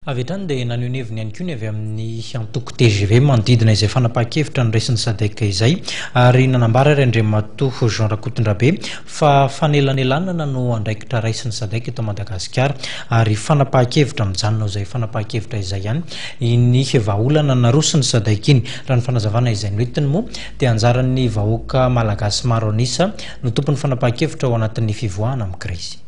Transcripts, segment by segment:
Avy hatrany dia naneho ny heviny ihany koa ny avy amin'ny antoko tgv manodidina izay fanapahan-kevitra noraisin'ny Sadec izay ary nanambara ary Andriamatoa Jean Rakotondrabe fa fanelanelanana no andraikitra raisin'ny Sadec eto Madagasikara ary fanapahan-kevitra mijanona ho izay fanapahan-kevitra izay ihany iny vahaolana naroson'ny Sadec iny. Raha ny fanazavana izay noentiny moa dia anjaran'ny vahoaka malagasy maro an'isa no tompon'ny fanapahan-kevitra ao anatin'ny fivoahana amin'ny krizy.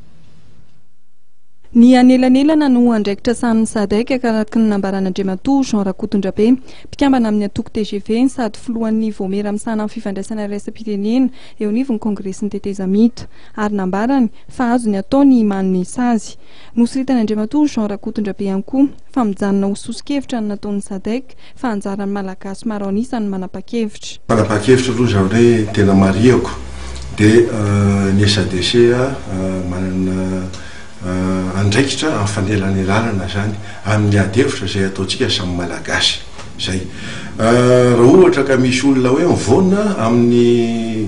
Ny hanelanelana no andraikitra sahanin'ny Sadec araka ny nambaran'Andriamatoa Jean Rakotondrabe, mpikambana amin'ny antoko tgv sady filohan'ny Vaomiera misahana ny fifandraisana iraisam-pirenena eo anivon'ny Kongresin'ny tetezamita, ary nambarany fa azony atao ny manome sazy. Nosoritan'Andriamatoa Jean Rakotondrabe ihany koa fa mijanona ho soso-kevitra ny nataon'ny Sadec fa anjaran'ny Malagasy maro an'isa ny manapa-kevitra. Fanapahan-kevitra aloha zavatra hoe tena marihako dia ny SADC manana andraikitra amin'ny fanelanelanana izany amin'ny ady hevitra izay ataontsika samy Malagasy izay. Raha ohatra ka misy olona hoe mivaona amin'ny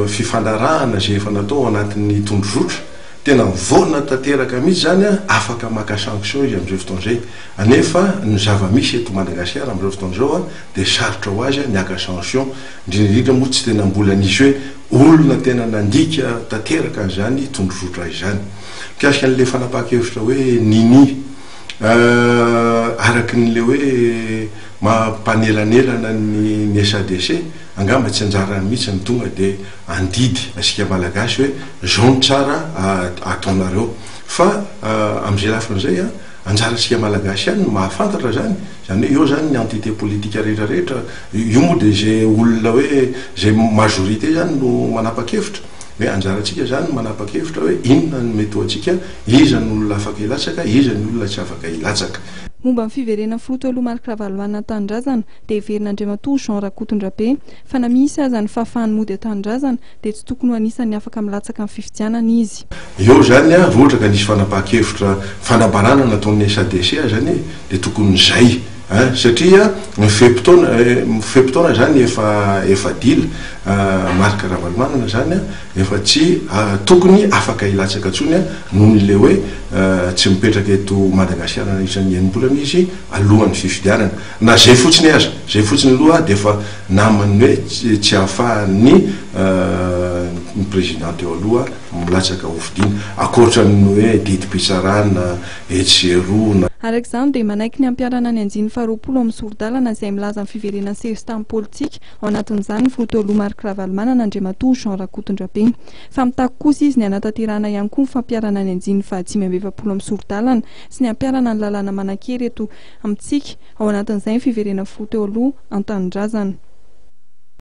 fifanarahana izay efa natao ao anatin'ny tondrozotra, tena mivaona tanteraka mihitsy izany, afaka maka sanction izy amin'izay fotoana izay. Anefa ny zava-misy eto Madagasikara amin'izao fotoana izao dia sarotra ho azy ny haka sanction, indrindra indrindra moa tsy tena mbola nisy hoe olona tena nandika tanteraka an'izany tondrozotra izany. Mikasika an'ilay fanapahan-kevitra hoe nini, araky ny le hoe maha mpanelanelana ny ny SADC, angamba tsy anjarany mihitsy ny tonga dia handidy antsika Malagasy hoe zao no tsara ataonareo. Fa amin'izay lafiny izay, Anjarantsika Malagasy ihany no mahafantatra izany, izany hoe eo izany ny entité politique rehetra rehetra, io moa dia izay olona hoe izay majorité izany no manapa-kevitra, hoe anjarantsika izany no manapa-kevitra hoe inona no mety ho antsika, iza no olona afaka hilatsaka, iza ny olona tsy afaka hilatsaka. Momba ny fiverenan'ny filoha teo aloha Marc Ravalomanana an-tanindrazana dia heverin'Andriamatoa Jean Rakotondrabe fa na misy aza ny fahafahany mody an-tanindrazana dia tsy tokony ho anisan'ny afaka milatsaka amin'ny fifidianana izy. Eo izany raha ohatra ka nisy fanapahan-kevitra fanambarana nataon'ny SADC azany e, dia tokony izay an, satria ny fe-potoana, ny fe-potoana izany efa efa dila, Marc Ravalomanana izany efa tsy tokony afaka hilatsaka intsony noho ny le hoe tsy mipetraka eto Madagasikara nandritra ny enim-bolana izy alohan'ny fifidianana. Na izay fotsiny aza, izay fotsiny aloha dia efa naman'ny hoe tsy ahafahan'ny ny président teo aloha milatsaka hofidiana, ankoatra ny hoe didim-pitsarana etsy sy eroa na. Araka izany dia manaiky ny hampiharana ny andiany faharoapolo amin'ny sori-dalana izay milaza ny fiverenan'ny sesitany politika ao anatin'izany ny filoha teo aloha Marc Ravalomanana Andriamatoa Jean Rakotondrabe. Fa mitaky kosa izy ny hanatanterahana ihany koa ny fampiharana ny andiany faha-45 amin'ny sori-dalana sy ny hampiharana ny lalàna manan-kery eto amintsika, ao anatin'izay ny fiverenan'ny filoha teo aloha an-tanindrazana.